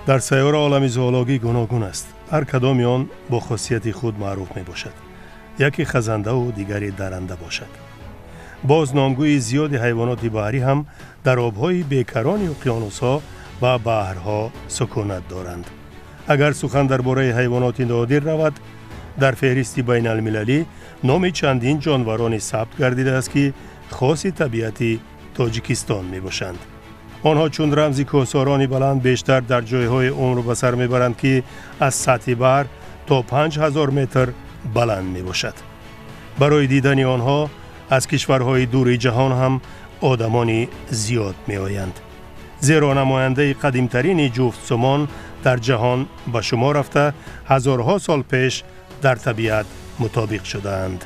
Дар сайёра олами зоологӣ гуногун аст. Ҳар кадоми он бо хосияти худ маъруф мебошад. Яке хазандаву дигаре даранда бошад. Боз номгӯи зиёди ҳайвоноти баҳрӣ ҳам дар обҳои бекарони уқёнусҳо ва баҳрҳо сукунат доранд. Агар сухан дар бораи ҳайвоноти нодир равад, дар феҳристи байналмилалӣ номи чандин ҷонвароне сабт гардидааст, ки хоси табиати Тоҷикистон мебошанд. Онҳо чун рамзи кӯҳсорони баланд бештар дар ҷойҳои умр ба сар мебаранд, ки аз сатҳи баҳр то 5000 метр баланд мебошад. Барои дидани онҳо аз кишварҳои дури ҷаҳон ҳам одамони зиёд меоянд. Зеро намояндаи қадимтарини ҷуфтсумон дар ҷаҳон ба шумор рафта, ҳазорҳо сол пеш дар табиат мутобиқ шудаанд.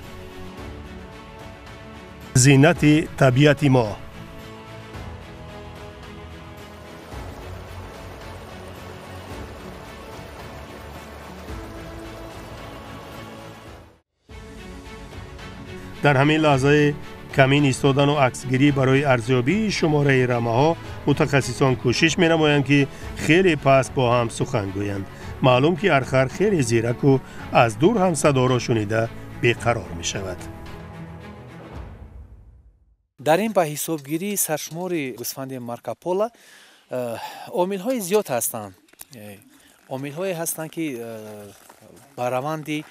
Зинати табиати мо. Дар ҳамин лаҳзаи камин истодану аксгирӣ барои арзёбии шумораи рамаҳо мутахассисон кӯшиш менамоянд, ки хеле паст бо ҳам сухан гӯянд. Маълум, ки архар хеле зираку аз дур ҳам садоро шунида беқарор мешавад. Дар ин ба ҳисобгирии саршумори гӯсфанди Маркополо омилҳои зиёд ҳастанд. Омилҳое ҳастанд, ки ба раванди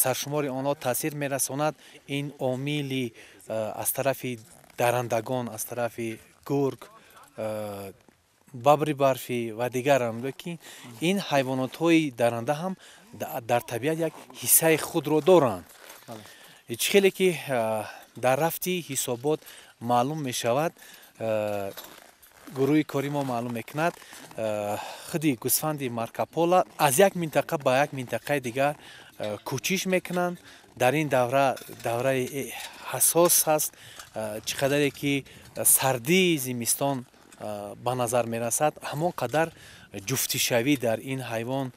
саршумори онҳо таъсир мерасонад. Ин омили аз тарафи дарандагон, аз тарафи гург, бабри барфӣ ва дигарам, ки ин ҳайвонотҳои даранда ҳам дар табиат як ҳиссаи худро доранд. Чӣ хеле ки дар рафти ҳисобот маълум мешавад, гурӯҳи кори мо маълум мекунад, худи гӯсфанди Маркополо аз як минтақа ба як минтақаи дигар кӯчиш мекунанд. Дар ин давра давраи ҳассос ҳаст. Чӣ қадаре ки сардии зимистон ба назар мерасад, ҳамон қадар ҷуфтишавӣ дар ин ҳайвон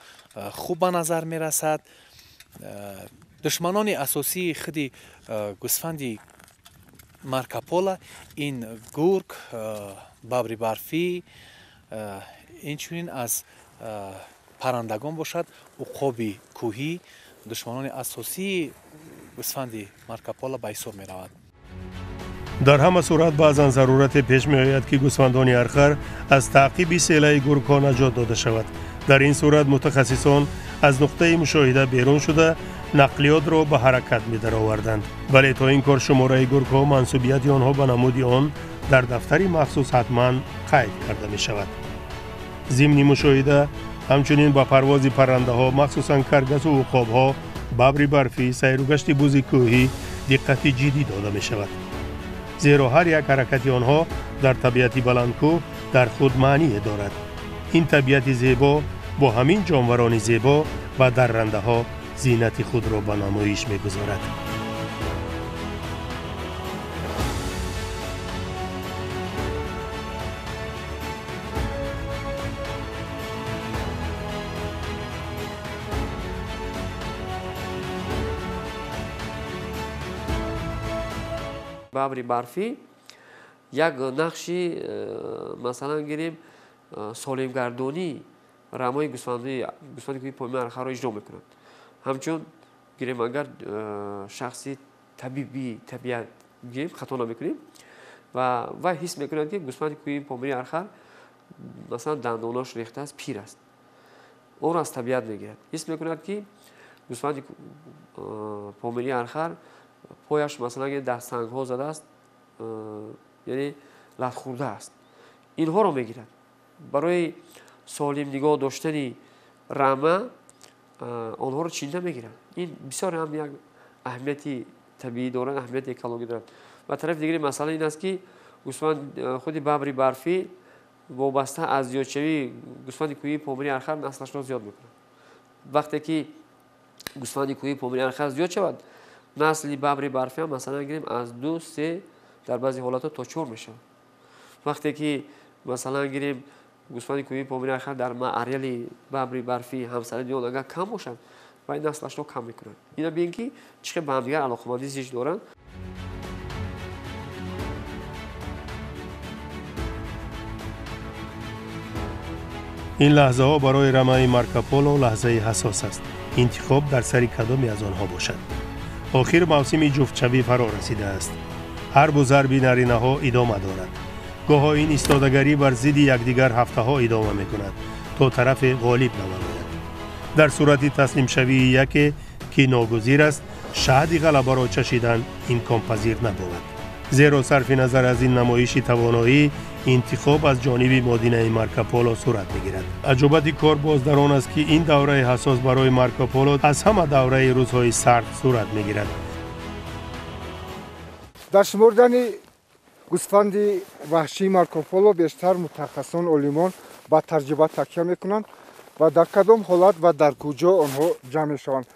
хуб ба назар мерасад. Душманони асосии худи гӯсфанди Маркополо ин гург, бабри барфӣ, инчунин аз паррандагон бошад уқоби кӯҳӣ душманони асосии гӯсфанди Маркополо ба ҳисоб меравад. Дар ҳама сурат баъзан зарурате пеш меояд, ки гӯсфандони архар аз таъқиби селаи гургҳо наҷот дода шавад. Дар ин сурат мутахассисон аз нуқтаи мушоҳида берун шуда нақлиётро ба ҳаракат медароварданд. Вале то ин кор шумораи гургҳо, мансубияти онҳо ба намуди он дар дафтари махсус ҳатман қайд карда мешавад. Зимни мушоҳида ҳамчунин ба парвози паррандаҳо, махсусан каргасу уқобҳо, бабри барфӣ, сайругашти бузи кӯҳӣ диққати ҷиддӣ дода мешавад. Зеро ҳар як ҳаракати онҳо дар табиати баландкӯҳ дар худ маъние дорад. Ин табиати зебо бо ҳамин ҷонварони зебо ва даррандаҳо зинати худро ба намоиш мегузорад. Бабри барфӣ як нақши, масалан гирем, солимгардонии рамаи гӯсфанди кӯҳи Помири Архарро иҷро мекунад. Ҳамчун гирем, агар шахси табиби табиат гирем, хато намекунем, ва вай ҳис мекунад, ки гӯсфанди кӯҳи Помири Архар масалан дандонаш рехтааст, пир аст, онро аз табиат мегирад. Ҳис мекунад, ки гӯсфанди Помири Архар пояш масалан дар сангҳо задааст, яъне латхӯрда аст. Инҳоро мегирад. Барои солим нигоҳ доштани рама онҳоро чинда мегирад. Ин бисёр ҳам як аҳамияти табиӣ дорад, аҳамияти экологӣ дорад. Ва тарафи дигари масъала ин аст, ки гӯсфанд худи бабри барфӣ вобаста аз зиёдшавии гӯсфанди кӯҳии Помири Архар наслашро зиёд мекунад. Вақте ки гӯсфанди кӯҳии Помири Архар зиёд шавад, насли бабри барфӣ ҳам масалан гирем аз 2, 3, дар баъзе ҳолатҳо то 4 мешавад. Вақте ки масалан гирем гӯсфанди кӯҳии Помири Архар дар ареали бабри барфӣ ҳамсари он агар кам бошад, вай наслашро кам мекунад. Ина бинем, ки чӣ хел ба ҳамдигар алоқамандӣ зич доранд. Ин лаҳзаҳо барои рамаи Маркополо лаҳзаи ҳассос аст. Интихоб дар сари кадоме аз онҳо бошад. Охир мавсими ҷуфтшавӣ фаро расидааст. Ҳарбу зарби наринаҳо идома дорад. Гоҳо ин истодагарӣ бар зидди якдигар ҳафтаҳо идома мекунад, то тарафе ғолиб набарояд. Дар сурати таслимшавии яке, ки ногузир аст, шаҳди ғалабаро чашидан имконпазир набовад. Зеро сарфи назар аз ин намоиши тавоноӣ, интихоб аз ҷониби модинаи Маркополо сурат мегирад. Аҷобати кор боз дар он аст, ки ин давраи ҳассос барои Маркополо аз ҳама давраи рӯзҳои сард сурат мегирад. Дар шумордани гӯсфанди ваҳшии Маркополо бештар мутахассисон, олимон ба таҷриба такя мекунанд ва дар кадом ҳолат ва дар куҷо онҳо ҷамъ мешаванд.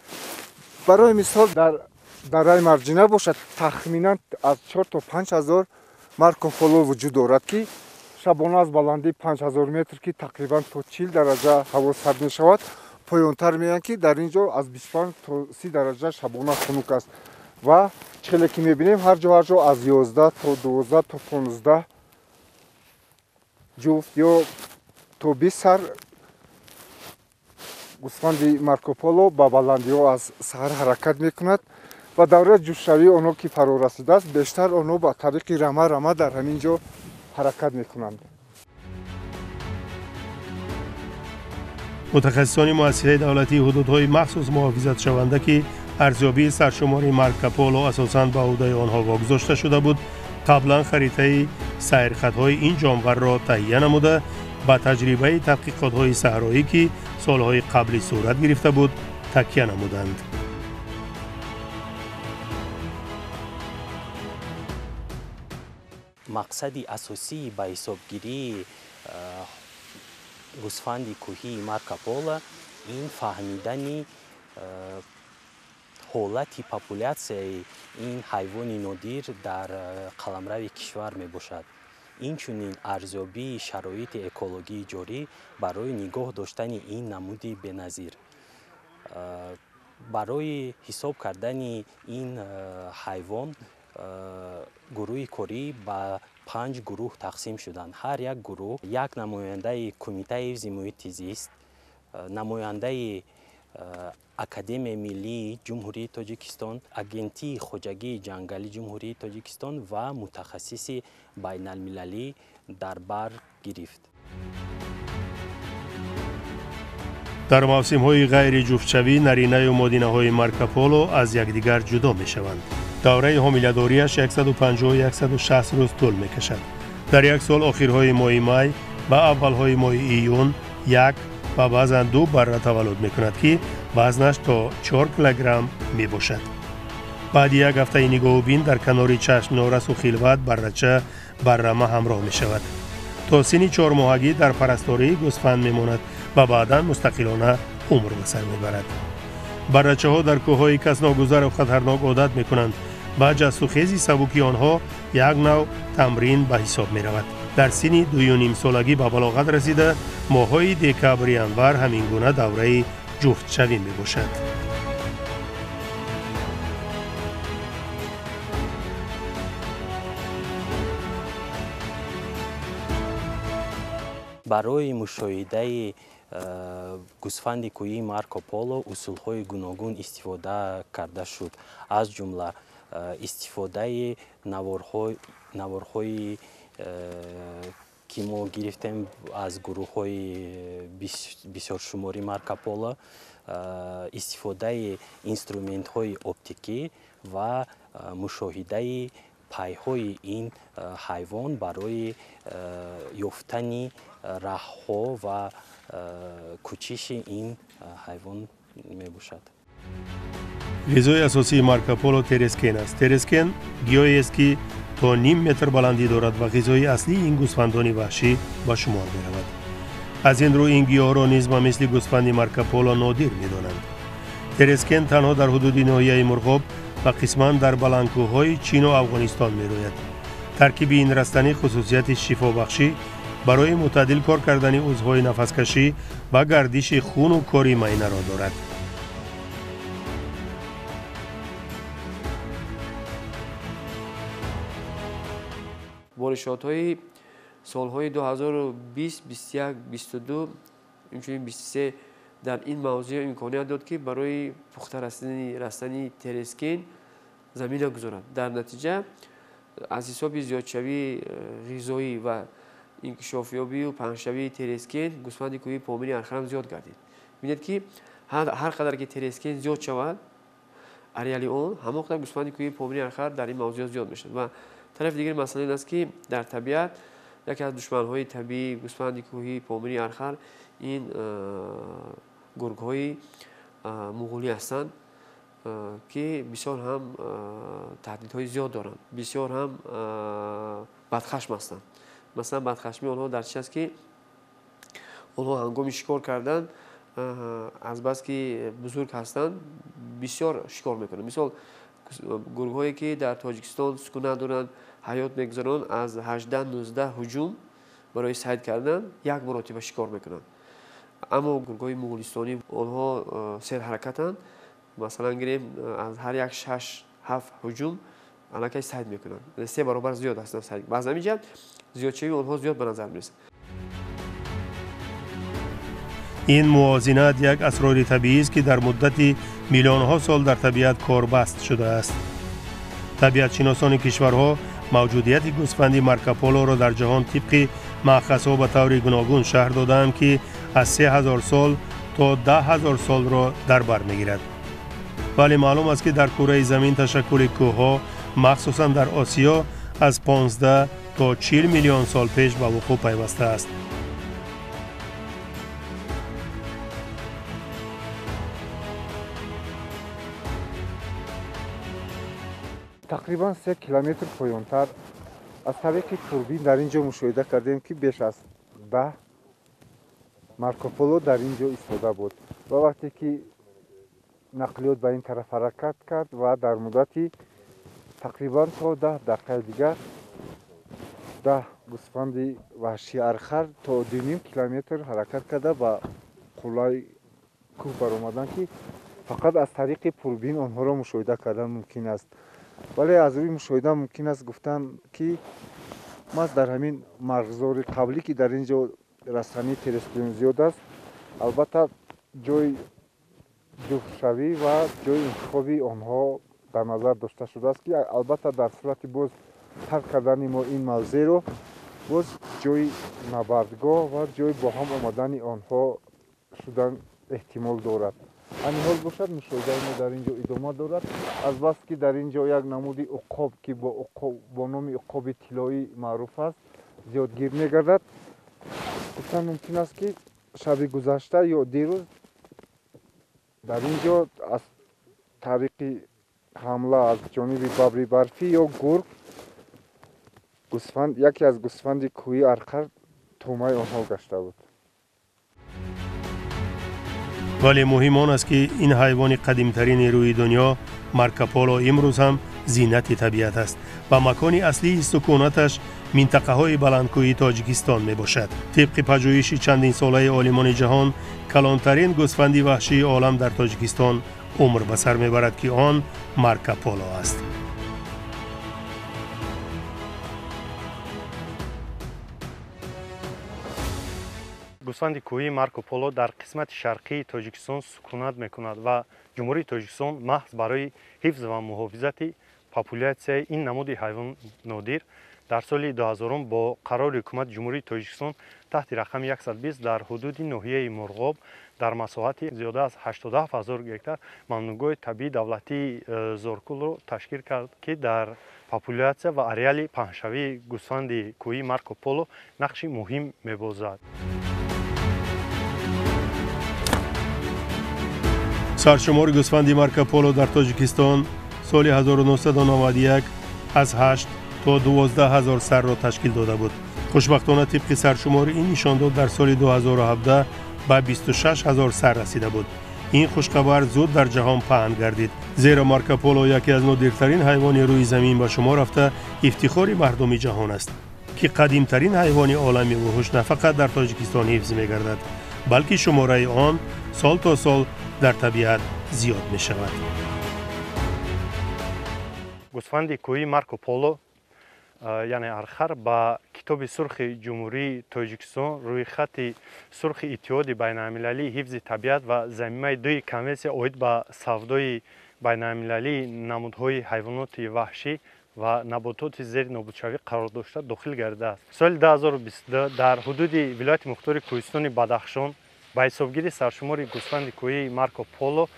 Барои мисол, дар дараи Марҷина бошад, тахминан аз 4 то 5 ҳазор Маркополо вуҷуд дорад, ки шабона аз баландии 5000 метр, ки тақрибан то 40 дараҷа ҳаво сард мешавад, поёнтар меоянд, ки дар ин ҷо аз 25 то 30 дараҷа шабона хунук аст. Ва чӣ ки мебинем, ҳар ҷо аз 11 то 12 то 15 ҷуфт ё то 20 сар гӯсфанди Маркополо ба баландиҳо аз саҳар ҳаракат мекунад ва давраи ҷуфтшавии онҳо ки фаро расидааст, бештар онҳо ба тариқи рама-рама дар ҳамин ҷо ҳаракат мекунанд. Мутахассисони муассисаи давлатии ҳудудҳои махсус муҳофизатшаванда, ки арзёбии саршумори Маркополо асосан ба ӯҳдаи онҳо вогузошта шуда буд, қаблан харитаи сайрхатҳои ин ҷонварро таҳия намуда, ба таҷрибаи тадқиқотҳои саҳроӣ, ки солҳои қаблӣ сурат гирифта буд, такя намуданд. Мақсади асосии ба ҳисобгирии гӯсфанди кӯҳии Маркополо ин фаҳмидани ҳолати популятсияи ин ҳайвони нодир дар қаламрави кишвар мебошад. Инчунин арзёбии шароити экологии ҷорӣ барои нигоҳ доштани ин намуди беназир. Барои ҳисоб кардани ин ҳайвон гурӯҳи корӣ ба 5 гурӯҳ тақсим шуданд. Ҳар як гурӯҳ як намояндаи Кумитаи ҳифзи муҳити зист, намояндаи Академияи миллии Ҷумҳурии Тоҷикистон, Агентии хоҷагии ҷангали Ҷумҳурии Тоҷикистон ва мутахассиси байналмилалӣ дар бар гирифт. Дар мавсимҳои ғайриҷуфтшавӣ наринаю модинаҳои Маркополо аз якдигар ҷудо мешаванд. Давраи ҳомиладориаш 150-160 рӯз тӯл мекашад. Дар як сол охирҳои моҳи май ва аввалҳои моҳи июн як ва баъзан 2 барра таваллуд мекунад, ки вазнаш то 4 килограмм мебошад. Баъди як ҳафтаи нигоҳубин дар канори чашм норасу хилват баррача ба рама ҳамроҳ мешавад. То синни 4-моҳагӣ дар парастории гӯсфанд мемонад ва баъдан мустақилона умр ба сар мебарад. Баррачаҳо дар кӯҳҳои касногузару хатарнок одат мекунанд ва ҷастухези сабуки онҳо як нав тамрин ба ҳисоб меравад. Дар синни 2,5-солагӣ ба балоғат расида, моҳҳои декабр январ ҳамин гуна давраи ҷуфтшавӣ мебошад. Барои мушоҳидаи гӯсфанди кӯҳии Маркополо усулҳои гуногун истифода карда шуд, аз ҷумла истифодаи наворҳои ки мо гирифтем аз гурӯҳҳои бисёршумори Маркополо, истифодаи инструментҳои оптикӣ ва мушоҳидаи пайҳои ин ҳайвон барои ёфтани раҳҳо ва кӯчиши ин ҳайвон мебошад. Ғизои асосии Маркополо терескен аст. Терескен гиёҳест, ки то 0,5 метр баландӣ дорад ва ғизои аслии ин гӯсфандони ваҳшӣ ба шумор меравад. Аз ин рӯ ин гиёҳро низ ба мисли гӯсфанди Маркополо нодир медонанд. Терескен танҳо дар ҳудуди ноҳияи Мурғоб ва қисман дар баландкӯҳҳои Чину Афғонистон мерӯяд. Таркиби ин растанӣ хусусияти шифобахшӣ барои мӯътадил кор кардани узвҳои нафаскашӣ ва гардиши хуну кори майнаро дорад. Боришотҳои солҳои 2020, 21, 22 инчунин 23 дар ин мавзеъ имконият дод, ки барои пухта расидани растании терескин замина гузорад. Дар натиҷа аз ҳисоби зиёдшавии ғизоӣ ва инкишофёбию паҳншавии терескин гӯсфанди кӯҳии Помири Архарам зиёд гардид. Бинед, ки ҳар қадар ки терескин зиёд шавад, ареали он, ҳамон қадар гӯсфанди кӯҳии Помири Архар дар ин мавзеъ зиёд мешавад. Ва тарафи дигари масъала ин аст, ки дар табиат яке аз душманҳои табиии гӯсфанди кӯҳии Помири Архар ин гургҳои муғулӣ ҳастанд, ки бисёр ҳам таҳдидҳои зиёд доранд, бисёр ҳам бадхашм ҳастанд. Масалан, бадхашмии онҳо дар чи аст, ки онҳо ҳангоми шикор кардан, азбаски бузург ҳастанд, бисёр шикор мекунанд. Мисол, гургҳое ки дар Тоҷикистон сукунат доранд, ҳаёт мегузаронанд, аз 18-19 ҳуҷум барои сайд кардан як маротиба шикор мекунанд. Аммо гургҳои муғулистонӣ онҳо серҳаракатанд. Масалан, гирем, аз ҳар як 6-7 ҳуҷум аллакай сайд мекунанд. 3 баробар зиёд ҳастанд сайд. Ба аз ҳамин ҷиҳат зиёдшавии онҳо зиёд ба назар мерасад. Ин мувозинат як асрори табиист, ки дар муддати миллионҳо сол дар табиат корбаст шудааст. Табиатшиносони кишварҳо мавҷудияти гӯсфанди Маркополоро дар ҷаҳон тибқи маъхазҳо ба таври гуногун шарҳ додаанд, ки аз 3000 сол то 10 000 солро дар бар мегирад. Вале маълум аст, ки дар кураи замин ташаккули кӯҳҳо, махсусан дар Осиё, аз 15 то 40 миллион сол пеш ба вуқӯъ пайвастааст. Тақрибан 3 километр поёнтар аз тариқи турбин дар ин ҷо мушоҳида кардем, ки беш аз 10 Маркополо дар ин ҷо истода буд. Ва вақте ки нақлиёт ба ин тараф ҳаракат кард ва дар муддати тақрибан то 10 дақиқаи дигар 10 гӯсфанди ваҳшии архар то 2,5 километр ҳаракат карда, ба қуллаи кӯҳ баромаданд, ки фақат аз тариқи пурбин онҳоро мушоҳида кардан мумкин аст. Вале аз рӯи мушоҳида мумкин аст гуфтан, ки маҳз дар ҳамин марғзори қаблӣ, ки дар ин ҷо растании терескин зиёд аст, албатта ҷои ҷуфтшавӣ ва ҷои интихоби онҳо дар назар дошта шудааст, ки албатта дар сурати боз тарк кардани мо ин мавзеъро, боз ҷои набардгоҳ ва ҷои бо ҳам омадани онҳо шудан эҳтимол дорад. Айни ҳол бошад, мушоҳидаи мо дар ин ҷо идома дорад. Азбаски дар ин ҷо як намуди уқоб, ки бо номи уқоби тиллоӣ маъруф аст, зиёдгир мегардад, гуфтан мумкин аст, ки шаби гузашта ё дирӯз дар ин ҷо аз тариқи ҳамла аз ҷониби бабри барфӣ ё гург гӯсфанд, яке аз гӯсфанди кӯҳии архар тӯъмаи онҳо гашта буд. Вале муҳим он аст, ки ин ҳайвони қадимтарини рӯи дунё Маркополо имрӯз ҳам зинати табиат аст ва макони аслии сукунаташ минтақаҳои баландкӯҳии Тоҷикистон мебошад. Тибқи пажӯҳиши чандинсолаи олимони ҷаҳон, калонтарин гӯсфанди ваҳшии олам дар Тоҷикистон умр ба сар мебарад, ки он Маркополо аст. Гӯсфанди кӯҳии Марко Поло дар қисмати шарқии Тоҷикистон сукунат мекунад ва Ҷумҳурии Тоҷикистон маҳз барои ҳифз ва муҳофизати популятсияи ин намуди ҳайвон нодир дар соли 2000 бо қарори Ҳукумати Ҷумҳурии Тоҷикистон таҳти рақами 120 дар ҳудуди ноҳияи Мурғоб дар масоҳати зиёда аз 87 ҳазор гектар мамнӯъгоҳи табиии давлатии Зоркулро ташкил кард, ки дар популятсия ва ареали паҳншавии гӯсфанди кӯҳии Марко Поло нақши муҳим мебозад. Саршумори гӯсфанди Маркополо дар Тоҷикистон соли 1991 аз 8 то 12 ҳазор сарро ташкил дода буд. Хушбахтона, тибқи саршумори ин нишондод дар соли 2017 ба 26 ҳазор сар расида буд. Ин хушхабар зуд дар ҷаҳон паҳн гардид, зеро Маркополо яке аз нодиртарин ҳайвони рӯи замин ба шумор рафта, ифтихори мардуми ҷаҳон аст, ки қадимтарин ҳайвони олами вуҳуш на фақат дар Тоҷикистон ҳифз мегардад, балки шумораи он сол то сол дар табиат зиёд мешавад. Гӯсфанди кӯҳии Марко Поло яъне архар ба Китоби сурхи Ҷумҳурии Тоҷикистон, рӯйхати сурхи Иттиҳоди байналмилалии ҳифзи табиат ва замимаи дуи конвенсия оид ба савдои байналмилалии намудҳои ҳайвоноти ваҳшӣ ва набототи зери нобудшавӣ қарор дошта дохил гардидааст. Соли 2022 дар ҳудуди вилояти мухтори Кӯҳистони Бадахшон ба ҳисобгирии саршумори гӯсфанди кӯҳии Марко Поло,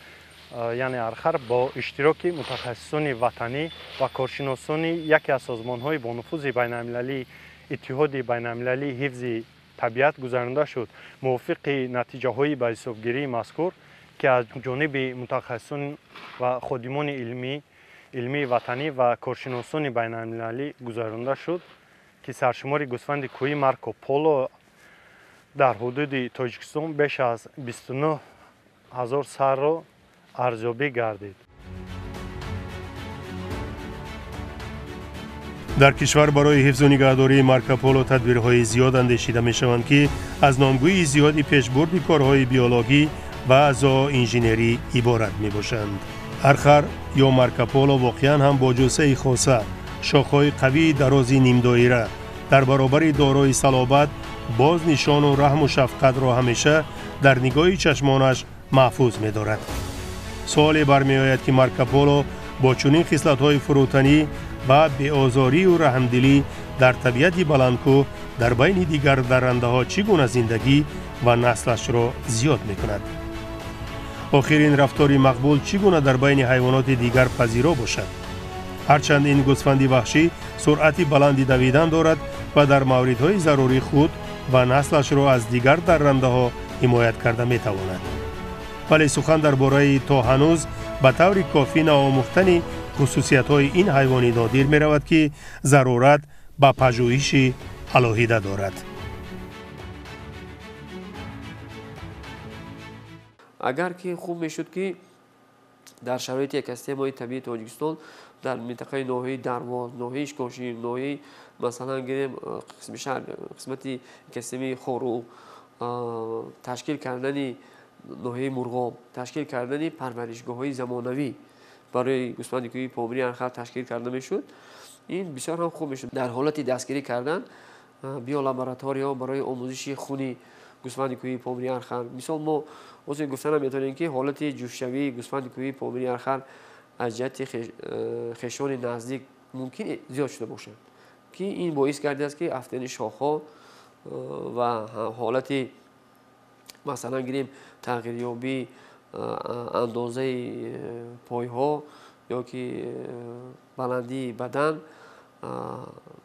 яъне архар, бо иштироки мутахассисони ватанӣ ва коршиносони яке аз созмонҳои бонуфузи байналмилалии Иттиҳоди байналмилалии ҳифзи табиат гузаронида шуд. Мувофиқи натиҷаҳои ба ҳисобгирии мазкур, ки аз ҷониби мутахассисон ва ходимони илмии ватанӣ ва коршиносони байналмилалӣ гузаронида шуд, ки саршумори гӯсфанди кӯҳии Марко Поло дар ҳудуди Тоҷикистон беш аз 29 ҳазор сарро арзёбӣ гардид. Дар кишвар барои ҳифзу нигаҳдории Марко Поло тадбирҳои зиёд андешида мешаванд, ки аз номгӯи зиёди пешбурди корҳои биологӣ ва зооинженерӣ иборат мебошанд. Архар ё Марко Поло воқеан ҳам бо ҷуссаи хоса, шохҳои қавии дарози нимдоира, дар баробари дорои салобат боз нишону раҳму шафқатро ҳамеша дар нигоҳи чашмонаш маҳфуз медорад. Суоле бармеояд, ки Марко Поло бо чунин хислатҳои фурӯтанӣ ва беозорию раҳмдилӣ дар табиати баландкӯҳ дар байни дигар даррандаҳо чӣ гуна зиндагӣ ва наслашро зиёд мекунад? Охир ин рафтори мақбул чӣ гуна дар байни ҳайвоноти дигар пазиро бошад? Ҳарчанд ин гӯсфанди ваҳшӣ суръати баланди давидан дорад ва дар мавридҳои зарурӣ худ ва наслашро аз дигар даррандаҳо ҳимоят карда метавонад. Вале сухан дар бораи то ҳанӯз ба таври кофӣ наомӯхтани хусусиятҳои ин ҳайвони нодир меравад, ки зарурат ба пажӯҳиши алоҳида дорад. Агар ки хуб мешуд, ки дар шароити экосистемаҳои табиии Тоҷикистон дар минтақаи ноҳияи Дарвоз, ноҳияи Ишкошим, ноҳияи, масалан гирем, қисми шаҳр, қисмати экосистемаи Хоруғ, ташкил кардани ноҳияи Мурғоб, ташкил кардани парваришгоҳҳои замонавӣ барои гӯсфанди кӯҳии Помири архар ташкил карда мешуд, ин бисёр ҳам хуб мешуд. Дар ҳолати дастгирӣ кардан биолабораторияҳо барои омӯзиши хуни гӯсфанди кӯҳии Помири архар. Мисол, мо ҳозир гуфта наметавонем, ки ҳолати ҷӯшшавии гӯсфанди кӯҳии Помири архар аз ҷиҳати хешони наздик мумкин зиёд шуда бошад, ки ин боис гардидааст, ки афтидани шохҳо ва ҳолати, масалан гирем, тағйирёбии андозаи пойҳо ё ки баландии бадан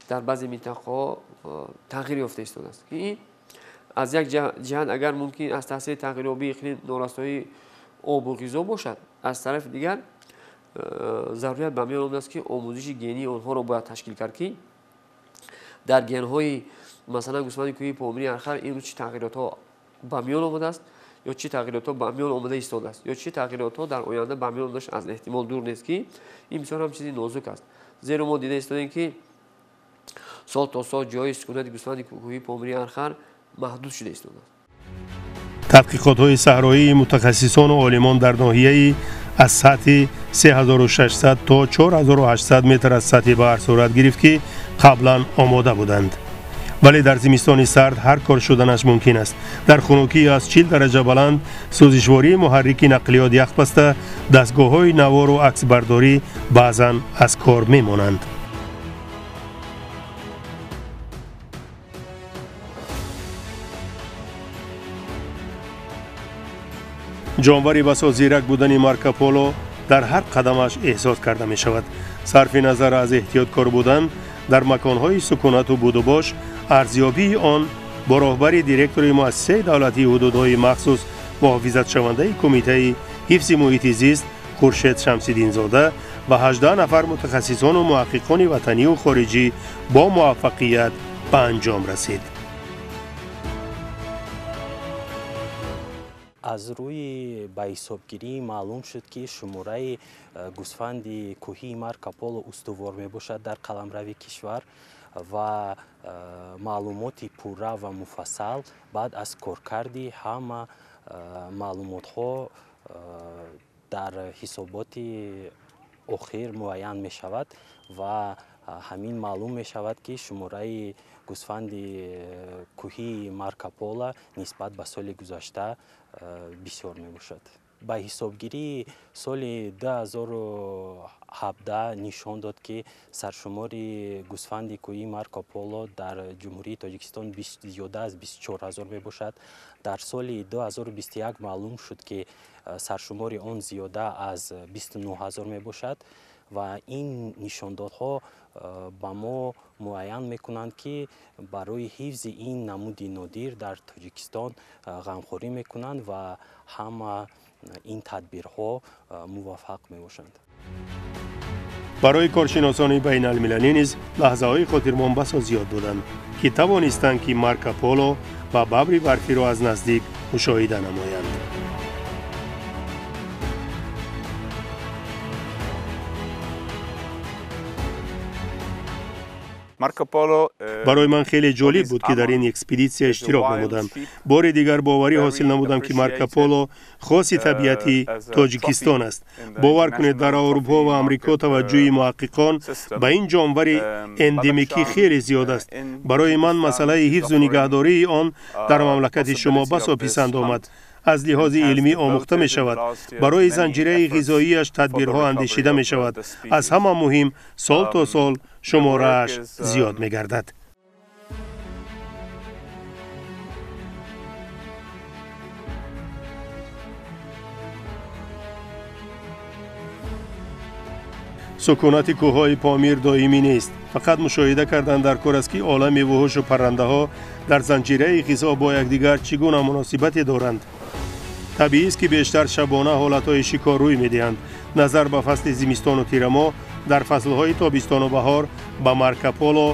дар баъзе минтақаҳо тағйир ёфта истодааст, ки ин аз як ҷиҳат агар мумкин аз таъсири тағйирёбии иқлим норасоии обу ғизо бошад, аз тарафи дигар зарурят ба миён омадааст, ки омӯзиши гении онҳоро бояд ташкил кард, ки дар генҳои, масалан, гӯсфанди кӯҳии Помири архар имрӯз чӣ тағйиротҳо ба миён омадааст ё чӣ тағйиротҳо ба миён омада истодааст ё чӣ тағйиротҳо дар оянда ба миён омадаш аз эҳтимол дур нест, ки ин бисёр ҳам чизи нозук аст. Зеро мо дида истодем, ки сол то сол ҷои сукунати гӯсфанди кӯҳии Помири архар маҳдуд шуда истодааст. Тадқиқотҳои саҳроии мутахассисону олимон дар ноҳияи аз сатҳи 3600 то 4800 метр аз сатҳи баҳр сурат гирифт, ки қаблан омода буданд. Вале дар зимистони сард ҳар кор шуданаш мумкин аст. Дар хунукии аз 40 дараҷа баланд сӯзишвории муҳаррики нақлиёт яхбаста, дастгоҳҳои навору аксбардорӣ баъзан аз кор мемонанд. Ҷонвари басо зирак будани Марко Поло дар ҳар қадамаш эҳсос карда мешавад. Сарфи назар аз эҳтиёткор будан дар маконҳои сукунату будубош, арзёбии он бо роҳбари директори муассисаи давлатии ҳудудҳои махсус муҳофизатшавандаи Кумитаи ҳифзи муҳити зист Хуршед Шамсиддинзода ва 18 нафар мутахассисону муҳаққиқони ватанию хориҷӣ бо муваффақият ба анҷом расид. Аз рӯи ба ҳисобгирӣ маълум шуд, ки шумораи гӯсфанди кӯҳии Марко Поло устувор мебошад дар қаламрави кишвар ва маълумоти пурра ва муфассал баъд аз коркарди ҳама маълумотҳо дар ҳисоботи охир муайян мешавад ва Ҳамин маълум мешавад, ки шумораи гӯсфанди кӯҳии Марко Поло нисбат ба соли гузашта бисёр мебошад. Ба ҳисобгирии соли 2017 нишон дод, ки саршумори гӯсфанди кӯҳии Марко Поло дар Ҷумҳурии Тоҷикистон зиёда аз 24 ҳазор мебошад. Дар соли 2021 маълум шуд, ки саршумори он зиёда аз 29 ҳазор мебошад ва ин нишондодҳо ба мо муайян мекунанд, ки барои ҳифзи ин намуди нодир дар Тоҷикистон ғамхорӣ мекунанд ва ҳама ин тадбирҳо муваффақ мебошанд. Барои коршиносони байналмилалӣ низ лаҳзаҳои хотирмон басо зиёд буданд, ки тавонистанд, ки Марко Поло ва бабри барфиро аз наздик мушоҳида намоянд. Барои ман хеле ҷолиб буд, ки дар ин экспедитсия иштирок намудам. Бори дигар боварӣ ҳосил намудам, ки Марко Поло хоси табиати Тоҷикистон аст. Бовар кунед, дар Аврупо ва Амрико таваҷҷӯҳи муҳаққиқон ба ин ҷонвари эндемикӣ хеле зиёд аст. Барои ман масъалаи ҳифзу нигаҳдории он дар мамлакати шумо басо писанд омад. Аз лиҳози илмӣ омӯхта мешавад. Барои занҷираи ғизоияш тадбирҳо андешида мешавад. Аз ҳама муҳим, сол то сол шуморааш зиёд мегардад. Сукунати кӯҳҳои Помир доимӣ нест. Фақат мушоҳида кардан дар кор аст, ки олами вуҳушу паррандаҳо дар занҷираи ғизо бо якдигар чӣ гуна муносибате доранд. Табиист, ки бештар шабона ҳолатҳои шикор рӯй медиҳанд. Назар ба фасли зимистону тирамоҳ, дар фаслҳои тобистону баҳор ба Марко Поло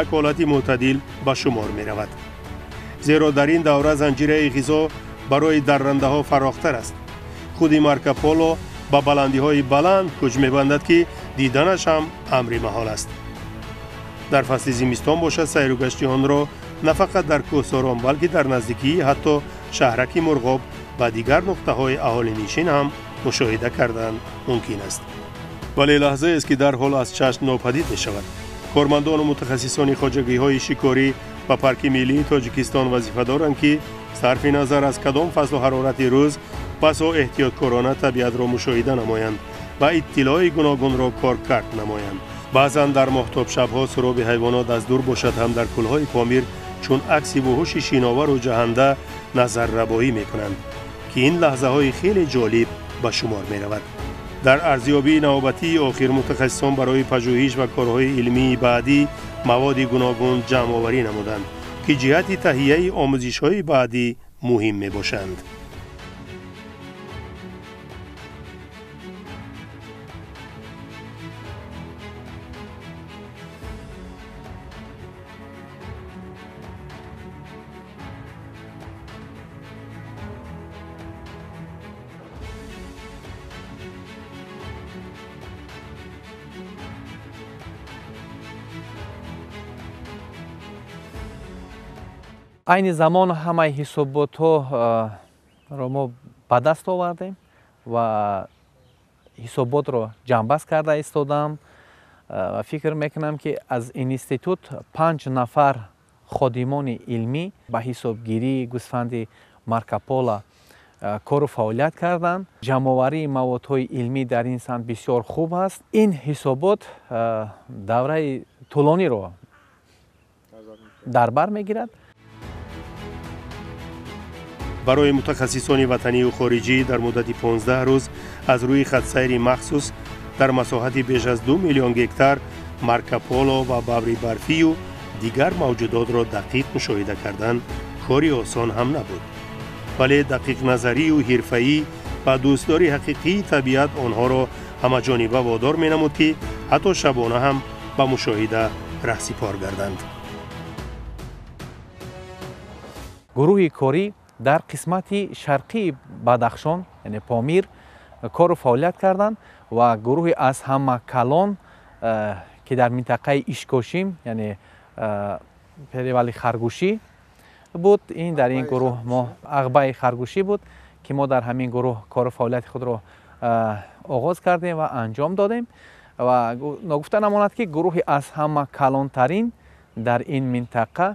як ҳолати мӯътадил ба шумор меравад. Зеро дар ин давра занҷираи ғизо барои даррандаҳо фарохтар аст. Худи Марко Поло ба баландиҳои баланд кӯч мебандад, ки диданаш ҳам амри маҳол аст. Дар фасли зимистон бошад, сайру гашти онро на фақат дар кӯҳсорон, балки дар наздикии ҳатто шаҳраки Мурғоб ва дигар нуқтаҳои аҳолинишин ҳам мушоҳида кардан мумкин аст. Вале лаҳзаест, ки дарҳол аз чашм нопадид мешавад. Кормандону мутахассисони хоҷагиҳои шикорӣ ва Парки миллии Тоҷикистон вазифа доранд, ки сарфи назар аз кадом фаслу ҳарорати рӯз басо эҳтиёткорона табиатро мушоҳида намоянд ва иттилои гуногунро коркард намоянд. Баъзан дар моҳтобшабҳо суроби ҳайвонот аз дур бошад ҳам дар кӯлҳои Помир чун акси вуҳуши шиновару ҷаҳанда назаррабоӣ мекунанд, ки ин лаҳзаҳои хеле ҷолиб ба шумор меравад. Дар арзёбии навбатии охир мутахассисон барои пажӯҳиш ва корҳои илмии баъдӣ маводи гуногун ҷамъоварӣ намуданд, ки ҷиҳати таҳияи омӯзишҳои баъдӣ муҳим мебошанд. Айни замон ҳамаи ҳисоботҳоро мо ба даст овардем ва ҳисоботро ҷамъбаст карда истодам ва фикр мекунам, ки аз институт 5 нафар ходимони илмӣ ба ҳисобгирии гӯсфанди Марко Поло кору фаъолият карданд. Ҷамъоварии маводҳои илмӣ дар ин самт бисёр хуб аст. Ин ҳисобот давраи тӯлониро дар бар мегирад. Барои мутахассисони ватанию хориҷӣ дар муддати 15 рӯз аз рӯи хатсайри махсус дар масоҳати беш аз 2 миллион гектар Марко Поло ва бабри барфию дигар мавҷудотро дақиқ мушоҳида кардан кори осон ҳам набуд. Вале дақиқназарию ҳирфаӣ ва дӯстдори ҳақиқии табиат онҳоро ҳамаҷониба водор менамуд, ки ҳатто шабона ҳам ба мушоҳида раҳсипор гарданд. Гурӯҳи корӣ дар қисмати шарқии Бадахшон, яъне Помир, кору фаъолият карданд ва гурӯҳи аз ҳама калон, ки дар минтақаи Ишкошим, яъне перевали Харгӯшӣ буд, ин дар ин гурӯҳ мо ағбаи Харгӯшӣ буд, ки мо дар ҳамин гурӯҳ кору фаъолияти худро оғоз кардем ва анҷом додем. Ва ногуфта намонад, ки гурӯҳи аз ҳама калонтарин дар ин минтақа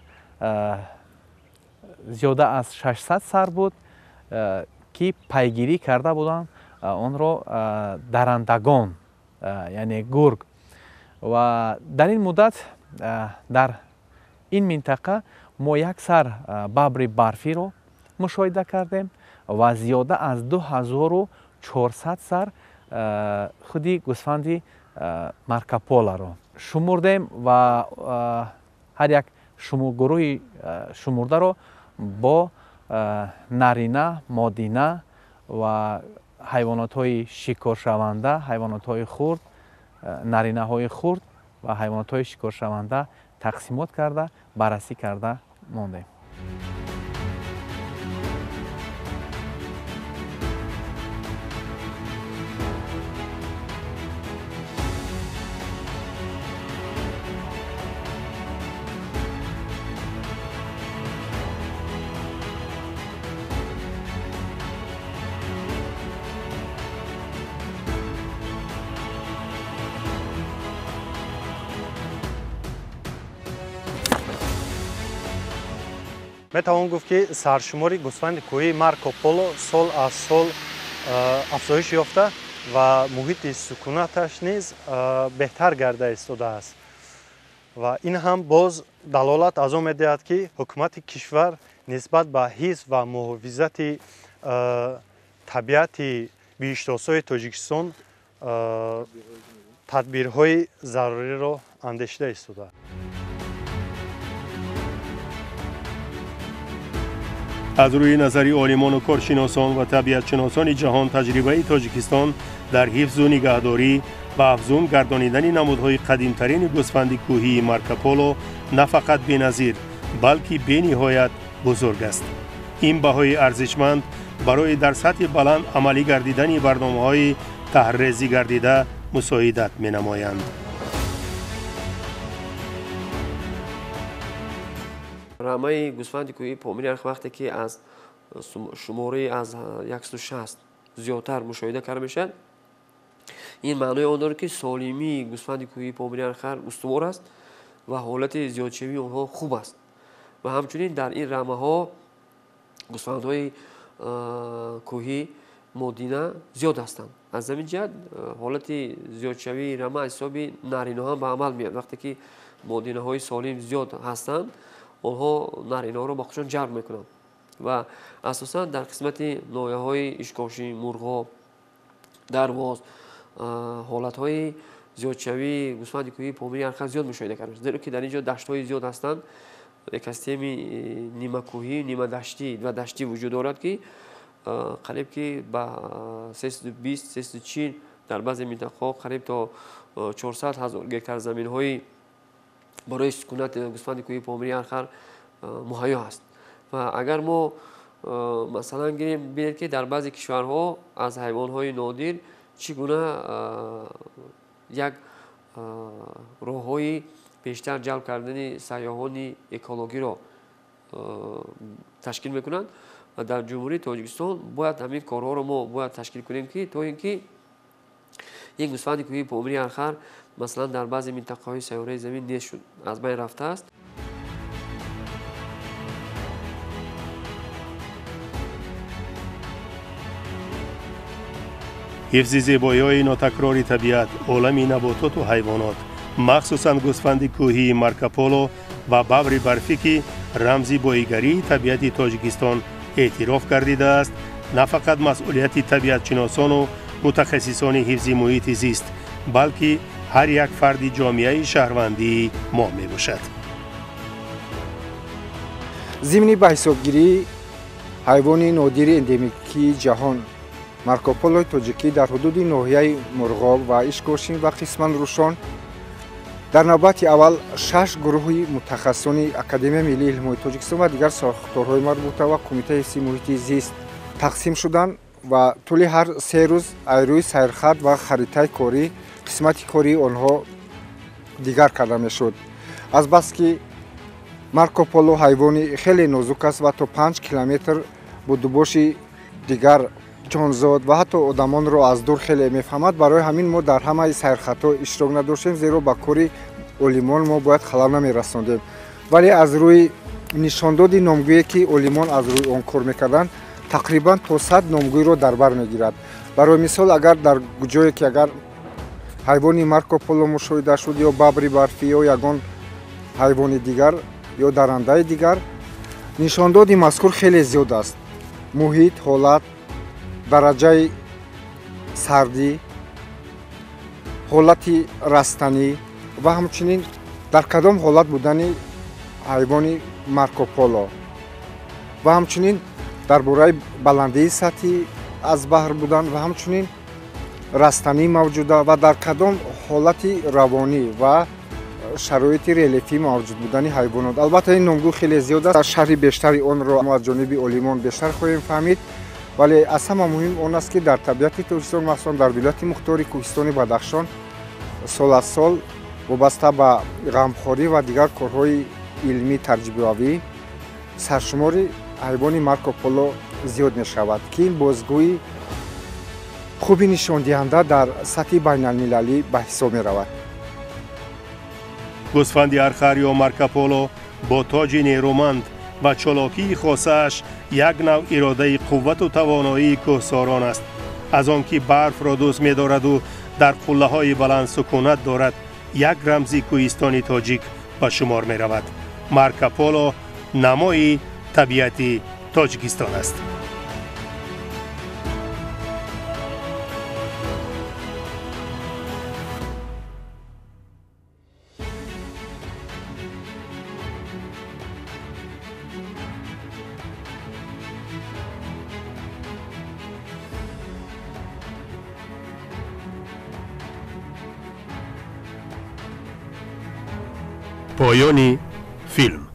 зиёда аз 600 сар буд, ки пайгирӣ карда буданд онро дарандагон, яъне гург. Ва дар ин муддат дар ин минтақа мо як сар бабри барфиро мушоҳида кардем ва зиёда аз 2400 сар худи гӯсфанди Маркополоро шумурдем ва ҳар як гурӯҳи шумурдаро бо нарина, модина ва ҳайвонотҳои шикоршаванда, ҳайвонотҳои хурд, наринаҳои хурд ва ҳайвонотҳои шикоршаванда тақсимот карда, баррасӣ карда мондем. Метавон гуфт, ки саршумори гӯсфанди кӯҳии Марко Поло сол аз сол афзоиш ёфта ва муҳити сукунаташ низ беҳтар гарда истодааст. Ва ин ҳам боз далолат аз он медиҳад, ки ҳукумати кишвар нисбат ба ҳифз ва муҳофизати табиати биҳиштосои Тоҷикистон тадбирҳои заруриро андешида истодааст. Аз рӯи назари олимону коршиносон ва табиатшиносони ҷаҳон, таҷрибаи Тоҷикистон дар ҳифзу нигаҳдорӣ ва афзун гардонидани намудҳои қадимтарини гӯсфанди кӯҳии Марко Поло на фақат беназир, балки бениҳоят бузург аст. Ин баҳои арзишманд барои дар сатҳи баланд амалӣ гардидани барномаҳои таҳрезӣ гардида мусоидат менамоянд. Рамаи гӯсфанди кӯҳии Помири Арх вақте ки аз шумораи аз 160 зиёдтар мушоҳида карда мешавад, ин маънои он дорад, ки солимии гӯсфанди кӯҳии Помири Архар устувор аст ва ҳолати зиёдшавии онҳо хуб аст. Ва ҳамчунин дар ин рамаҳо гӯсфандҳои кӯҳӣ модина зиёд ҳастанд. Аз ҳамин ҷиҳат ҳолати зиёдшавии рама аз ҳисоби наринаҳо ҳам ба амал меояд. Вақте ки модинаҳои солим зиёд ҳастанд, онҳо наринаҳоро ба худшон ҷалб мекунанд ва асосан дар қисмати ноҳияҳои Ишкошӣ, Мурғоб, Дарвоз ҳолатҳои зиёдшавии гӯсфанди кӯҳии Помири Архар зиёд мушоҳида карда мешавад, зеро ки дар ин ҷо даштҳои зиёд ҳастанд, экосистеми нимакӯҳӣ, нимадаштӣ ва даштӣ вуҷуд дорад, ки қариб ки ба 320, 340, дар баъзе минтақаҳо қариб то 400 ҳазор гектар заминҳои барои сукунат гӯсфанди кӯҳии Помири Архар муҳайё аст. Ва агар мо масалан гирем, бинед, ки дар баъзе кишварҳо аз ҳайвонҳои нодир чӣ гуна як роҳҳои бештар ҷалб кардани сайёҳони экологиро ташкил мекунанд ва дар Ҷумҳурии Тоҷикистон бояд ҳамин корҳоро мо бояд ташкил кунем, ки то ин ки ин гӯсфанди кӯҳии Помири Архар масалан дар баъзе минтақаҳои сайёраи замин нест шуд, аз байн рафтааст. Ҳифзи зебоиҳои нотакрори табиат, олами набототу ҳайвонот, махсусан гӯсфанди кӯҳии Марко Поло ва бабри барфӣ, ки рамзи боигарии табиати Тоҷикистон эътироф гардидааст, на фақат масъулияти табиатшиносону мутахассисони ҳифзи муҳити зист, балки ҳар як фарди ҷомеаи шаҳрвандии мо мебошад. Зимни ба ҳисобгирии ҳайвони нодири эндемикии ҷаҳон Марко Полои тоҷикӣ дар ҳудуди ноҳияи Мурғоб ва Ишкошин ва қисман Рушон дар навбати аввал 6 гурӯҳи мутахассисони Академияи миллии илмҳои Тоҷикистон ва дигар сохторҳои марбута ва Кумитаи ҳифзи муҳити зист тақсим шуданд ва тӯли ҳар 3 рӯз айрӯи сайрхат ва харитаи корӣ қисмати кории онҳо дигар карда мешуд. Азбаски Марко Поло ҳайвони хеле нозук аст ва то 5 километр будубоши дигар ҷонзод ва ҳатто одамонро аз дур хеле мефаҳмад. Барои ҳамин мо дар ҳамаи сайрхатҳо иштирок надоштем, зеро ба кори олимон мо бояд халал намерасондем. Вале аз рӯи нишондоди номгӯе ки олимон аз рӯи он кор мекарданд, тақрибан то 100 номгӯйро дар бар мегирад. Барои мисол, агар дар ҷое ки агар ҳайвони Марко Поло мушоҳида шуд ё бабри барфӣ ё ягон ҳайвони дигар ё дарандаи дигар, нишондоди мазкур хеле зиёд аст. Муҳит, ҳолат, дараҷаи сардӣ, ҳолати растанӣ ва ҳамчунин дар кадом ҳолат будани ҳайвони Марко Поло ва ҳамчунин дар бораи баландии сатҳи аз баҳр будан ва ҳамчунин растанӣ мавҷуда ва дар кадом ҳолати равонӣ ва шароити релефӣ мавҷуд будани ҳайвонот. Албатта ин номгӯ хеле зиёд аст, шарҳи бештари онро аз ҷониби олимон бештар хоҳем фаҳмид, вале аз ҳама муҳим он аст, ки дар табиати Тоҷикистон, махсусан дар вилояти мухтори кӯҳистони Бадахшон, сол аз сол вобаста ба ғамхорӣ ва дигар корҳои илмӣ таҷрибавӣ саршумори ҳайвони Марко Поло зиёд мешавад, ки ин бозгӯи хуби нишондиҳанда дар сатҳи байналмилалӣ ба ҳисоб меравад. Гӯсфанди архар ё Марко Поло бо тоҷи нерӯманд ва чолокии хосааш як навъ иродаи қуввату тавоноии кӯҳсорон аст. Аз он ки барфро дӯст медораду дар қуллаҳои баланд сукунат дорад, як рамзи кӯҳистони тоҷик ба шумор меравад. Марко Поло намои табиати Тоҷикистон аст. Поёни филм.